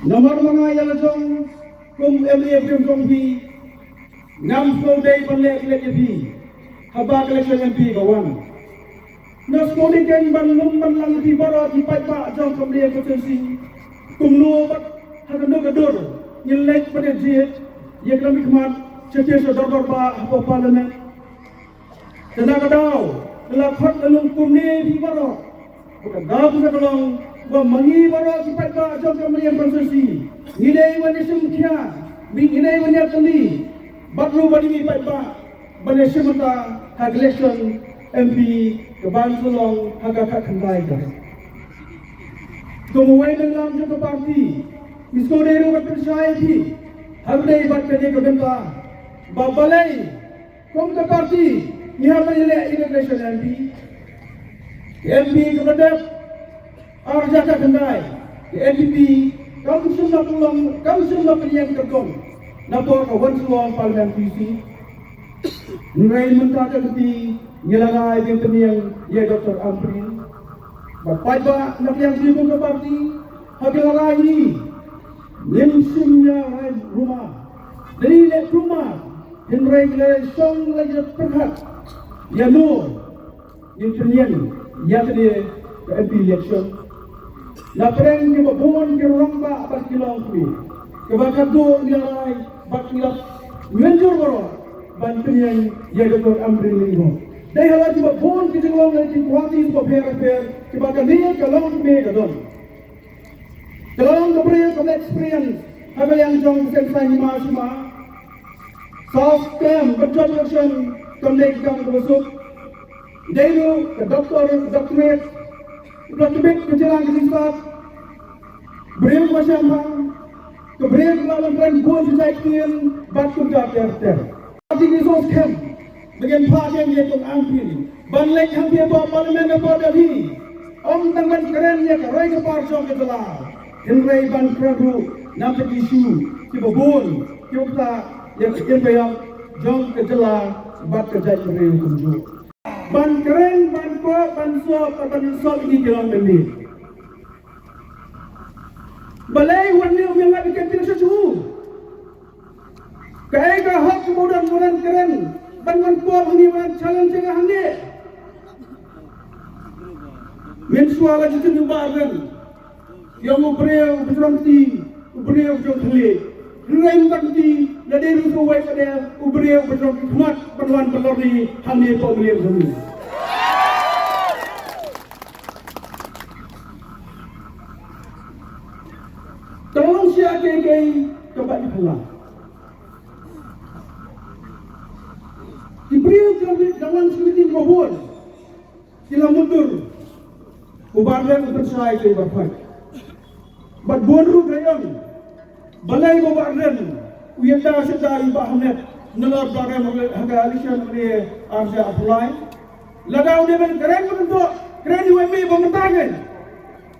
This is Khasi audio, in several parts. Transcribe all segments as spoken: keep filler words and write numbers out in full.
Namar ma nga ïa la jong kum M L A briew jong phi, ngam sngewdei ban leh leh ïa phi haba ka election M P ka wan. Nga sngewdei kein ban lum ban lang ïa phi baroh ki paidbah jong ka Umnoi constituency. Kumno bad ha kano ka dur ngin leit ban ïa jied ïa ka dang khmat sha ki sha dor dor ba hapoh Parliament. Te na ka daw, nga la khot la lum kumne ïa phi baroh. Ba ka daw ka sa ka long ba ma ngi baroh ki paidbah jong ka Umnoi constituency, ngi dei ban ïa shim khia, ngi dei ban ïa kylli bad ruh ba ngi paidbah ban ïa shim bynta ha ka election M P ka ban sa long ha ka khatkhyndai ka. Kum uwei na ngi jong ka party, ngi sngewdei ruh ban pynshai ïa phi ha kane bad kane ka bynta ba balei kum ka party ngi hap ban ïaleh ïa ka election M P. Ka M P kaba la dep ar hajar khatkhyndai, ka N P P kam shym la pynlong, kam shym la pynïeng kyrkhu na por ka wan sha long Parliament P C. Hynrei mynta ka kti ngi la rai ban pynïeng ïa Doctor Ampareen. Bad paidbah na ka liang jong ka party ha ki la rai hi, ngim shym ïa rai rumah. Dei leh rumah, hynrei ngi la shong la ïa pyrkhat ïa no ngin pynïeng ïa kane ka M P election. Na pdeng kiba bun ki rangbah bad ki longkmie kiba khatduh ngi la rai bad ngi la mynjur baroh ban pynïeng ïa Doctor Ampareen Lyngdoh. Dei ha la kiba bun ki jinglong lane ki qualities ba pher bapher kiba kane ka longkmie ka don. Ka long ka briew kaba experience ha ka liang jong ka seng saiñ hima sima. Sawv skhem ban jop election kam dei ka kam kaba suk. Dei ruh ka doctor, doctorate, u la tbit ka jingïalang ka jingsat. Briew kaba shemphang, ka briew kaba la kren bun jait ktien bad kumta ter ter. Party ngi sngewskhem ba ngin phah ïa Doctor Ampareen ban leit hangtei hapoh Parliament hapoh Delhi. Ym tang ban kren ïa ka roi ka par jong ka jylla, hynrei ban kren ruh na ki issue kiba bun kiba ktah ïa ka impiang jong ka jylla bad ka jaitbynriew kumjuh. Ban kren, ban koh, ban sop, ban sop ïa ki long mynmiet. Balei wan ne u ïa nga ba ken pynshah shuh. Kaei ka hok kaba u don ban kren, ban wan pop hangne, ban challenge ïa nga hangne. Mynshuwa la jin u Bah Ardent ïa u briew ba jrong kti, u briew ba jrong khlieh. Hynrei mynta kti la dei ruh uwei pat de u briew ba jrong khmat ban wan ban lorni hangne hapoh Mylliem hangne. Ka long shisha kiei kiei kaba i phylla. Ki briew ki la mih dang wan sha meeting ba bun. Ki la mutdur. U Bah Ardent u pynshai ïa u Bah Phaid. Bad bun ruh ka ïong. Balei ba u Bah Ardent u ïada shada ïa u Bah Hamlet. Nalor Bah Ardent ha ka election u dei ar hajar arphew lai. Lada u dei ban kren mynta, kren ïa u M P ba mynta keiñ.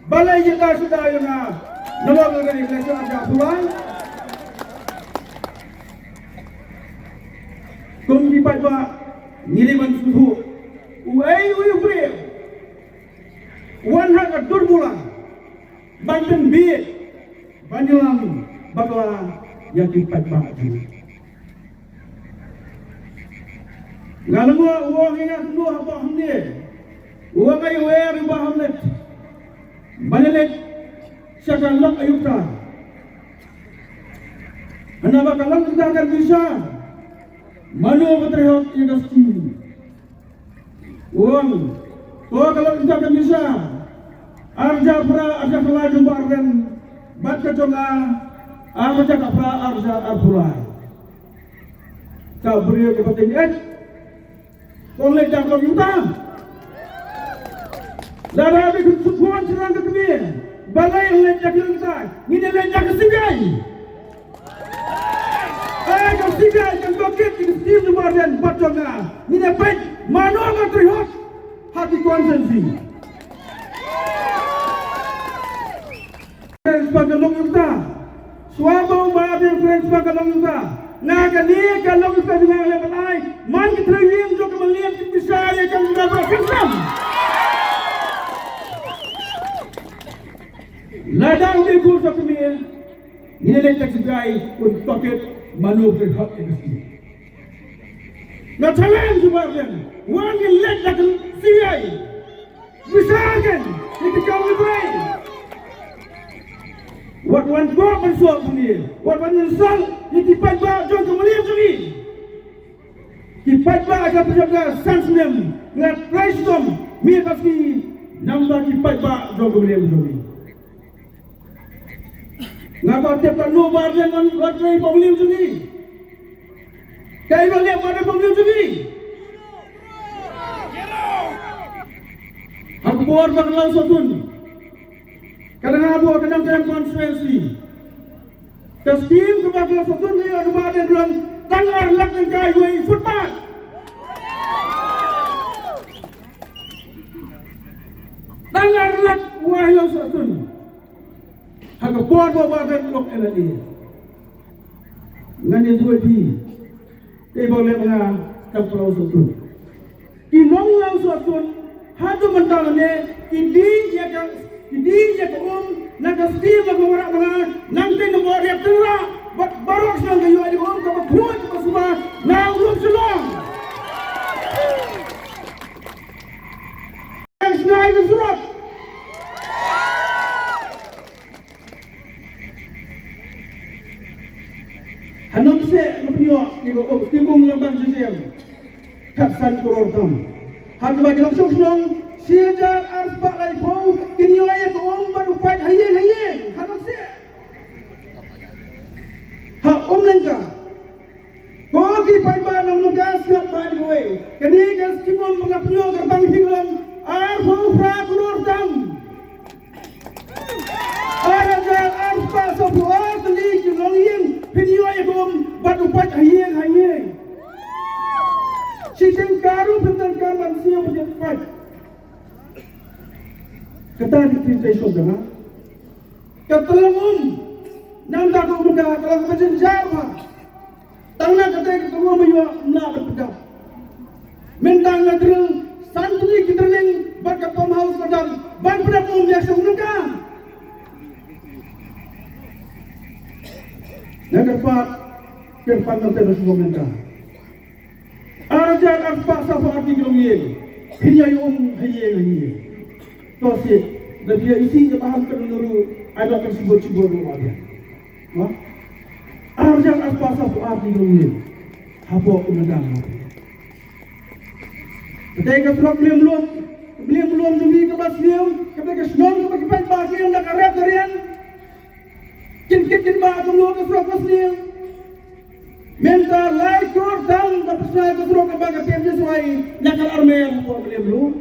Balei ïada shada ïa nga nalor ka election ar hajar arphew lai. Kum ki paidbah ngi dei ban sngewthuh. Uei uei u briew wan ha ka dur bula ban pynbiej, ban ïalam bakla ïa ki paidbah jong ngi. Nga la ong, u ong ïa nga kumno hapoh hangne. U ong, ai wer u Bah Hamlet. Ban ïaleit sha ka lok Ayubtar. Hynrei ba ka lok Ayubtar kan bishar. Mano ba trei hok ïa ka skim. U ong, to ka lok Ayubtar kan bishar. Ar hajar phra, ar hajar phra jong u Bah Ardent. Bad ka jong nga, ar hajar phra, ar hajar arphew lai. Ka briew kaba tieng eh. Kong leit da ka lok Ayubtar. Lada ba khun suk khun srang ka kmie. Balei leit da ka lok Ayubtar. Ngin leit da ka sikai. Eh, ka sikai kan tohkit ka skim jong u Bah Ardent bad jong nga. Ngin ïa peit mano ka trei hok ha ki constituency. Transfer ka lok Ayubtar. Shuwa ba u Bah Ardent transfer ka lok Ayubtar, nga kane ka lok Ayubtar jong nga leh ban ai man ki trai ïing jong ka Mylliem kin bishar ïa ka Ayubtar ba kynsan. Lada u dei kur sa kmie, Ngin leit da ka C B I un tohkit mano ba hok ïa ka skim. Nga challenge u Bah Ardent, wan ngin leit da ka C B I. Bishar kein ïa ki kam kiba trei. Wat wan koh ban sngewbha ïa ngi, wat wan ïaseng ïa ki paidbah jong ka Mylliem jong ngi. Ki paidbah ka pynjah ka san snem nga trei shitom miet bad sngi namar ki paidbah jong ka Mylliem jong ngi. Nga ba tip katno ba ïa ngan ba trei ba Mylliem jong ngi. Kaei ba leh ba trei ba Mylliem jong ngi. Ha ka por ba ka Langsutun ka dang ha ka Nongkrem constituency. Ka skim kaba ka Langsutun ka ïoh kaba dei ruh tang ar lak tyngka ïa i footpath. Tang ar lak wei Langsutun. Ha ka por ba Bah Ardent u lok M L A. Ngan ïathuh ïa phi. Kaei ba leh ma nga kam ka Langsutun. Ki nong Langsutun haduh mynta lane ki dih ïa ka, ki dih ïa ka um na ka skim ba ka wanrah ma nga, nangta nang ba riap tyngrah bad baroh shnong ka ïoh ïa ka um kaba khuid kaba suba na u lum Shillong. Ka shnong ka surok. Hangne se nga pynïoh ïa ka um, ïa ka um Lymbang Jingïaseng khatsan klur tam. Ha kaba ki nongshong shnong shi hajar arspah laiphew kin ïoh ïa ka um bad u pait ha ïing ha ïing. Hangne se ha Umlyngka. Ko ki paidbah nongmihkhmat, sngap bha ïa kawei. Kane ka skim um ba nga pynïoh ka Lymbang Jingïaseng arphew phra klur tam. Ar hajar arspah sawphew ar tylli ki longïing phin ïoh ïa ka um bad u pait ha ïing ha ïing. Shiteng ka ruh phin donkam ban siew ban ïa pait. Kata ka dei ka jingshong jong nga. Ka tyllong um, nangta ka um ka, ka long kaba jynjar bha. Tang na kata ka tyllong um ïoh, ym lah ban pyndap. Mynta nga drill san tylli ki drilling bad ka pump house ka dang ban pyndap um ïa ka shnong ka. Na ka pat, kyrpad nangta na shnong mynta. Ar hajar arspah sawphew ar tylli ki longïing phin ïoh ïa um ha ïing ha ïing. To sih, da phi ïa isih ïa baham kan nuru, ai ba kan sibut sibut ruh ba biang. Mo? Ar hajar arspah sawphew ar tylli ki longïing hapoh ka Mylliem. Kata ka surok Mylliem Lum, Mylliem Lum jong ngi kaba sniew, kata ka shnong kaba ki paidbah ki ïeng da ka rep ka riang. Kin kit kin bah kumno ka surok ka sniew. Mynta lai klur tam ka pynshai ka surok kaba ka P M G S Y na ka Armel hapoh Mylliem Lum.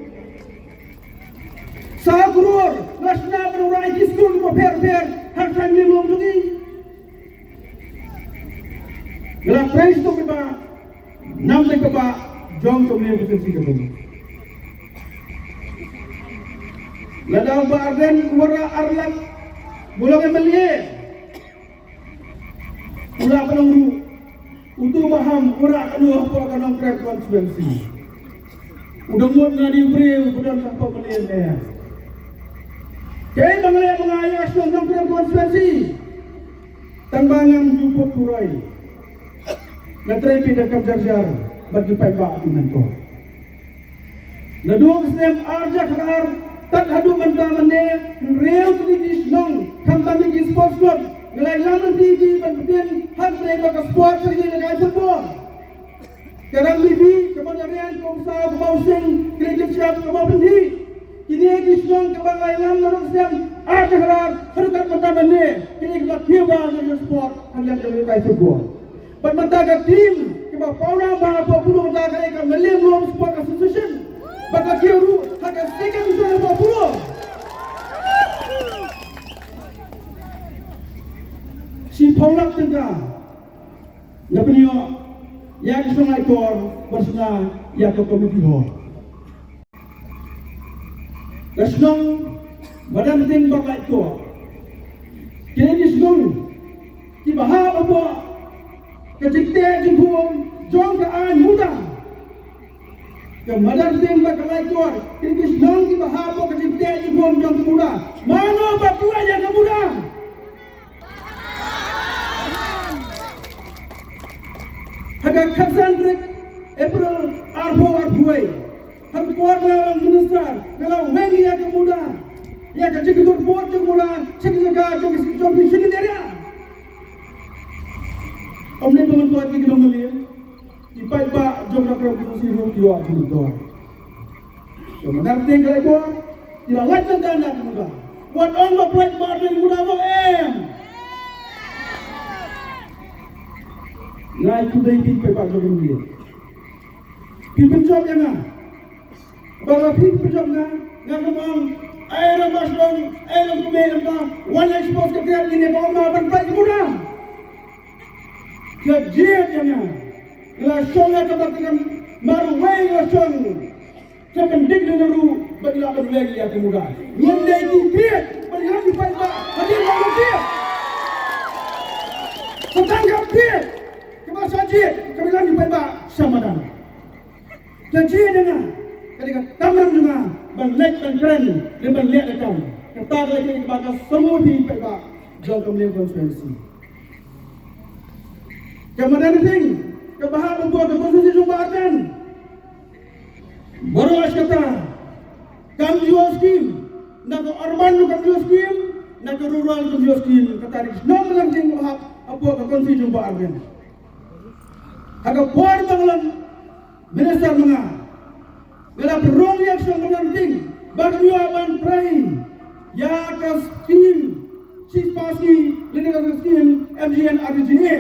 Saw klur la shna ban wanrah ïa ki skul kiba pher pher ha ka Mylliem Lum jong ngi. Nga la trei shitom kiba nam te kaba jong ka Mylliem ka Seng Sing ka Mylliem. Lada u Bah Ardent u wanrah ar lak, u long M L A, u la pynlong ruh. Uto u Bah Ham u wanrah katno hapoh ka Nongkrem constituency. U dang mut nga dei u briew ba don hapoh ka Mylliem. Kaei ba nga leh ma nga ïa ka shnong Nongkrem constituency? Tang ba ngam ju put puroi. Nga trei pyndonkam jar jar bad ki paidbah ki nongkor. Naduh ka snem ar hajar khatar tad haduh mynta mynne, hynriew tylli ki shnong, khamtam ki sports club, nga la ïalam lynti ki ban pynbeit ha ka trei ka sport, ka ri ka football. Ka rugby, ka ball ïaid, ka ball saw, ka ball sing, ka cricket, ka ball pynthih. Kine ki shnong kiba nga ïalam naduh snem ar hajar khatar haduh kat mynta mynne, kine kiba khie bha na ka sport, ha ka liang jong ka football. Bad mynta ka team kiba pawnam bha hapoh Polo mynta ka dei ka Mylliem Lum Sport Association. Bad ka khie ruh ha ka second division hapoh Polo. Shiphew lak tyngka. Nga pynïoh ïa ka shnong Laitkor ban shna ïa ka community hall. Ka shnong Madan Kting bad Laitkor, kine ki shnong kiba hap hapoh ka jingteh jingkhum jong ka aiñ MUDA. Ka Madan Kting bad ka Laitkor, kine ki shnong kiba hap hapoh ka jingteh jingkhum jong ka MUDA. Mano ba pynlait ïa ka MUDA? Ha ka khatsan tarik April arphew arphew wei, ha ka por ba nga long minister, nga la weng ïa ka muda, ïa ka jingkyntur bor jong ka muda sha ki jaka jong ki, jong ki shnong area. Ym dei ba ngan klet ïa ki nongmane, ki paidbah jong ka constituency ruh ki ïoh jingmyntoi. Te mynta ka dei ka lait bor, ki la lait tang na ka muda. Wat ong ba pynlait bor na ka muda mo em. Nga ai khublei ïa phi paidbah jong ka muda. Phi pynjop ïa nga. Ba la phi pynjop nga, nga ngam ong ai ra ba sdang, ai lam kumne lam ta, wan ai sbos ka tiar ine ba ong ba ban pynlait ka muda. Ka jied ïa nga. Nga la shong ïa ka ba ka marwei nga la shong. Te pyndik lynti ruh ba ngi la ban weng ïa ka muda. Ngim dei ki thied ba ngi la ki paidbah hadien ba ngi thied. Sa tang ka thied kaba sa jied kaba ngi la ki paidbah sa madan. Te jied ïa nga ka dei ka kamram jong nga ban leit ban kren lem ban leh ka kam. Kata ka dei kaba ka sngewthuh ïa ki paidbah jong ka Mylliem constituency. Ka madan thing kaba hap hapoh ka constituency jong Bah Ardent. Baroh shi katta kam ju skim, na ka urban kam ju skim, na ka rural kam ju skim, kata dei shnong madan thing kaba hap hapoh ka constituency jong Bah Ardent. Ha ka por ba nga long minister ma nga, nga la pynrung ïa ka shnong Mawryngkneng ba kan ïoh ban trei ïa ka skim Shipashki lane ka skim M G N R D G A.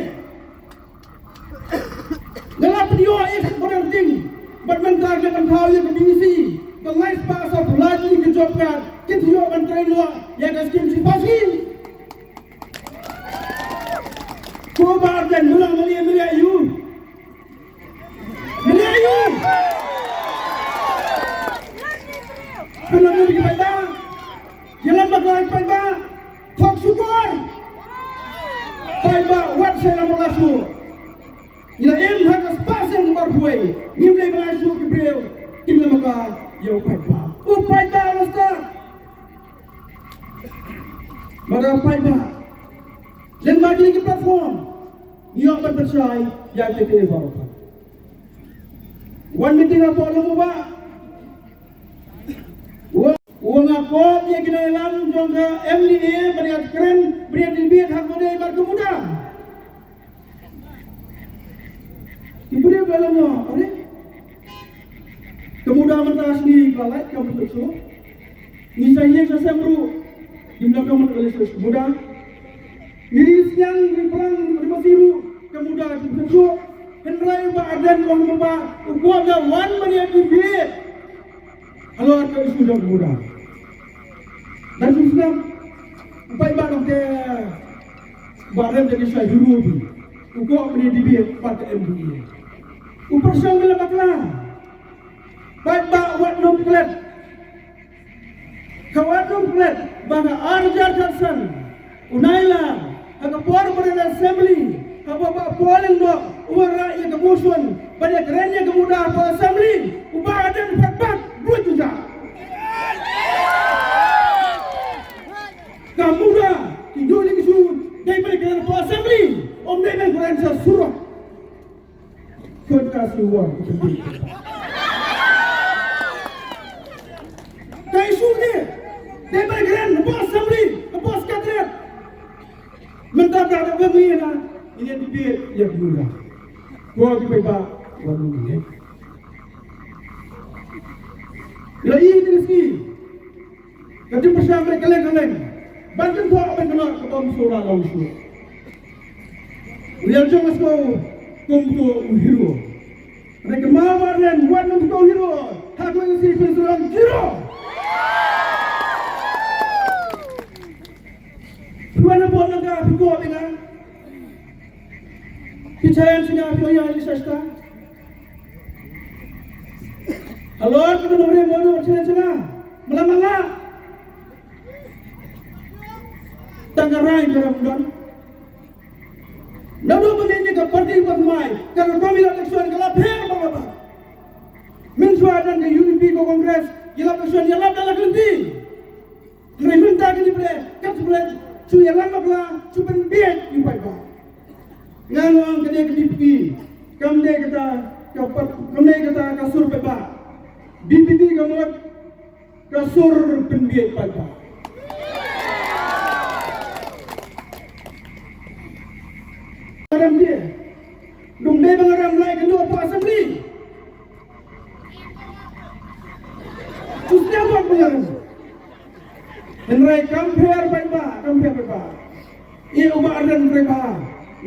Nga la pynïoh ïa ka shnong Mawryngkneng bad mynta ka la pynpaw ïa ka B C ba ngai spah saw phew lai tylli ki job card kin ïoh ban trei noh ïa ka skim Shipashki. Ko Bah Ardent, mula mali mali ayu. Mene ayu. Pynlong ïa ki paidbah. Ïalam bakla ïa ki paidbah. Thok shukor. Paidbah wat sa ïalam bakla shuh. Ngi la im ha ka spah sien kaba arphew wei. Ngim dei ban ai shuh ki briew kin ïalam bakla ïa u paidbah. U paidbah la stad. Bad u paidbah. Lem bad kine ki platform. Ngi ïoh ban pynshai ïa kine baroh. Wan meeting hapoh Lum u Bah. Wa, wa nga kop ïa ki nongïalam jong ka M D A ban ïa kren, ban ïa debate ha kaba ïadei bad ka muda. Ki briew ba la ïoh, are? Ka muda mynta sni ba lait ka muda shuh. Ngi sa ïeng sa sem ruh kim donkam ban leit sha ka muda. Ngi ri sniang ri plang ri masi ruh ka muda ki pynshuk. Hynrei Bah Ardent u ong ba u kwah ban wan ban ïa debate halor ka issue jong ka muda. Dan shu sngap u paidbah nongte Bah Ardent te ki shai hero phi. U kwah ban ïa debate bad ka M D A. U pyrshang ban ïa bakla. Paidbah wat nym klet. Ka wat nym klet ba ka ar hajar khatsan u Nailar ha ka por ba ren assembly haba Bah Paul Lyngdoh u wanrah ïa ka motion ban ïa kren ïa ka muda hapoh assembly u Bah Ardent pat pat buit u ja. Ka muda ki ïoh ïa ki shu dei ban kren hapoh assembly ym dei ban kren sha surok. Khun ka siwar. Ka issue ne dei ban kren hapoh assembly, hapoh secretariat. Mynta ka da weng ïa na ïa debate ïa ka muda. Ko ki paidbah wan ïa. Ïa i ni ski. Ka jingpyrshang ka kylleng kylleng ban kynthoh ban kynnoh ka bym sura long shuh. Rial jong us ko kum ko u hero. Re kynmaw ba ren wan kum ko hero. Ha ko si pyn sura zero. Phi wan na pon na ka phi ko bina. Phi challenge nga phi ïa ni sasta. Halor ka nongrim mo no challenge nga. Mala mala. Tang ka rai ka ram don. Naduh mynne ka party ba thymmai ka rukom ïalap election ka la pher bha bha. Mynshuwa don ka U D P ko Congress ïalap election ïalap da la ka lynti. Hynrei mynta ka dei pyrshah ka dei pyrshah shu ïalam bakla shu pynbieit ïa u paidbah. Nga ong ka dei ka D P P. Kam dei kata ka pat, kam dei kata ka sur paidbah. B P P ka mut ka sur pynbiej paidbah. Adam dia. Dum dei ba nga rem lai ka dua pa assembly. Tus dia buat pengaruh. Hynrei kam pher paidbah, kam pher paidbah. Ïa u Bah Ardent hynrei ba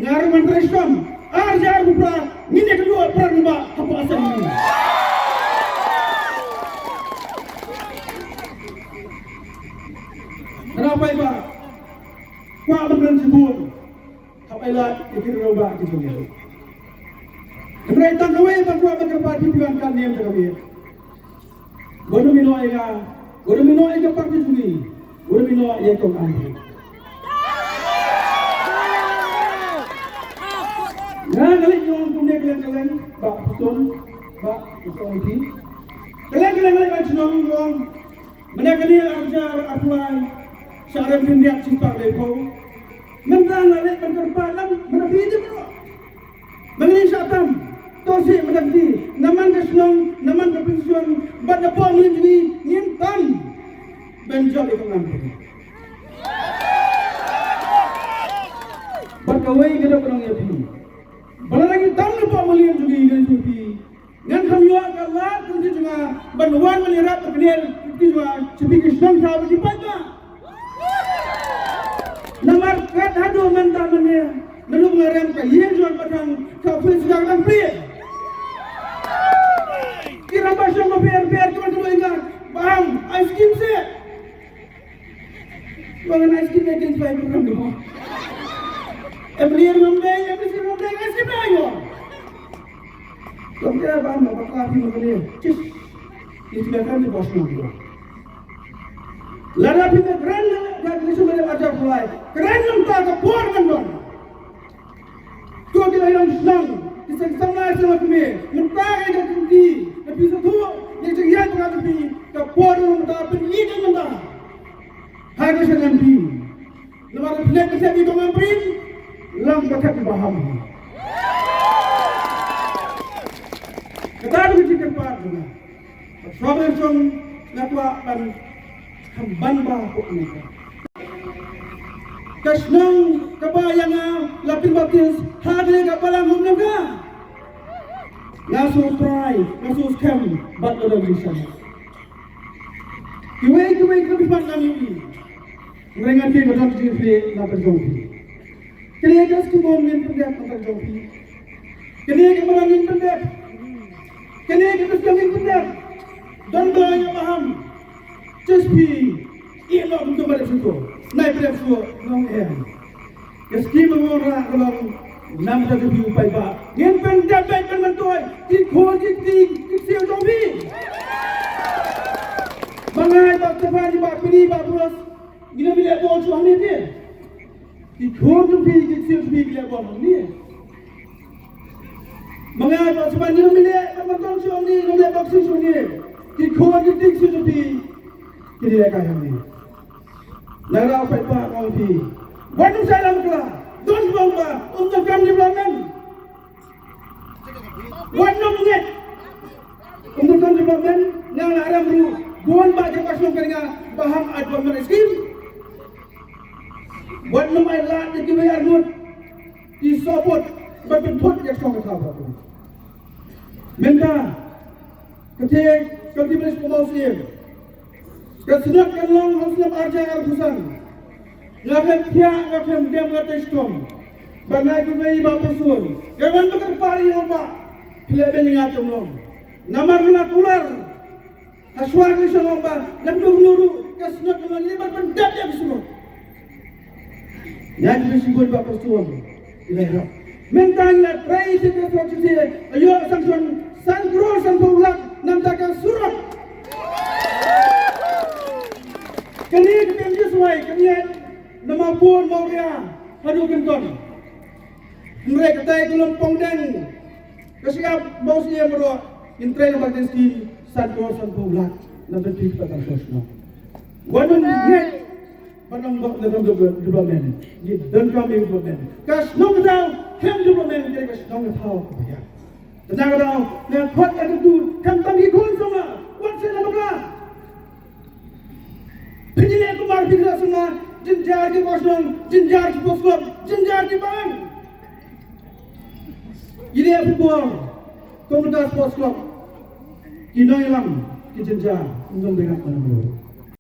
nga rem hynrei skem. Ar hajar bupra ngin ïa kynduh pra nba hapoh Assembly. Hynrei paidbah kwah ban kren shibun. Hap ai lad ïa ki rangbah ki jong ngi. Hynrei tang kawei ba kwah ban kyrpad, phi wan kan niam da kawei. Wat nym ïehnoh ïa nga, wat nym ïehnoh ïa ka party jong ngi, wat nym ïehnoh ïa ka Kong Ampareen. Nga nga leit nyngkong kumne kylleng kylleng, Bah Putun, Bah Putun, phi. Kylleng kylleng leit ban shnong nyngkong. Mynta kane ar hajar arphew lai, sha rem khyndiat shispah laiphew. Mynta nga leit ban kyrpad lang, mynta phi dei baroh. Ba ngin shah tam, to seh mynta phi, namar ka shnong, namar ka position, bad na poh mylliem jong ngi ngin tam ban jop ïa ka Kong Ampareen. Bad kawei ka dei ka long ïa phi. Ba lada ngi tam na poh mylliem jong ngi, ngan shu phi. Ngan kham ïoh ka lad ka jong nga ban wan ban ïarap ka bniah ka jong nga sha phi ki shnong thaw ki paidbah. Namar kat haduh mynta mynne, naduh nga rem ka ïing jong ka Pathaw ka phi sdang ban plie. Ki rangbah shnong ba pher pher ki ban kynduh ïa nga, Bah Ham, ai skim seh. Ba ngan ai skim ïa ki twenty-five program ni mo. Em lier ngam dei, em lier ngam dei, ai skim dei mo. Long te ba mo ba ka phi mo kane. Chis. Ni skim kan ni bos mo. Lada phi me kren na ka ni sum le ajar kulai. Kren ngam ta ka por kan don. Ko ki la ïa long shnong, ki seng samla seng la kmie, mynta ka ïa ka kynti, ka phi sa thuh, ïa ka jingïaid ka phi, ka por mynta pynïaid mynta. Ha ka seng M P. Namar ka pynïaid ka seng i Kong Ampareen, lam ka thep i Bah Ham. Kata ka jingkyrpad jong nga. Shuwa ban shong nga kwah ban kham ban ba hapoh Amerika. Ka shnong kaba ïa nga la pynbaptis ha kane ka balang home Amerika. Nga sngewtrai, nga sngewskhem bad nga don jingshaniah. Kiwei kiwei kiba bit pat nga ïohi. Hynrei nga tip ba don jingkyrpad na ka jong phi. Kane ka skim ngin pyndep na ka jong phi. Kane ka mara ngin pyndep. Kane ka skim ngin pyndep. Don ba ïa Bah Ham. Just phi. Ïa no kum tu ba dep shuh. Nai pyndep shuh. Nong em. Ka skim ba ngin rah ka long nam ka jong phi u paidbah. Ngin pyndep bad pynmyntoi. Ki khun ki kti ki ksiew jong phi. Ba ngai ba tapa ni ba pini ba bros. Ngin ym leh bol shuh hangne te. Ki khun jong phi, ki ksiew jong phi ki leh bol hangne. Ma nga ba shuwa ngin ym leh, ba ma tong shuh hangne, ngin ym leh boxing shuh hangne. Ki khun ki ksiew jong phi ki leh kai hangne. Nga rah paidbah nga ong phi. Wat nym shah lam kla. Don bong ba, um donkam development. Wat nym ngeit. Ym donkam development, nga la rem ruh. Bun ba jaka shnong ka nga, Bah Ham ai development scheme. Wat nym ai lad ïa kiwei ar ngut. Ki sopot, ba pynthut ïa ka shnong ka thaw. Mynta, ka te, ka te pynlong sha u Mawsyieng. Ka snat kan long ha u snem ar hajar arphew san. Nga khlem thiah, nga khlem dem, nga tei shitom. Ba nga kynmaw ïa i Bah Prestone. Nga wan ba kyrpad ïa u Bah. Phi leh beiñ ïa nga, ym long. Namar nga kular. Ha shuwa ka shnong ba, ngam dei ruh, ka snat ka long ïa ban pyndep ïa ka shnong. Nga ju shim bun Bah Prestone. Ïa, ïa. Mynta nga trei shi ka surok shi, ïa sanction san klur sanphew lak, namar ka surok. Kane ka pynjah swai, kane na Mawpun, Mawria, haduh Kynton. Hynrei katai ka long pongdeng. Ka shyiap Mawsyieng baroh, ngin trei na Mawsyieng scheme, san klur sanphew lak, na pynti ka tang shnong. Wat nym ngeit, ba nang bok na development, ngi donkam ïa development. Ka shnong ka thaw, khlem development, ka shnong ka thaw, ka bha. Kata ka daw nga khot ïa ka tu, khamtam ki khun sngewbha wat sngewbha bakla. Pynïaid kumba phi khlem sngewbha, jynjar ki bosnong, jynjar ki sports club, jynjar ki bang. Ïa phi bor, kum ka sports club, ki nongïalam, ki jynjar, ym don beiñ ap mana mano.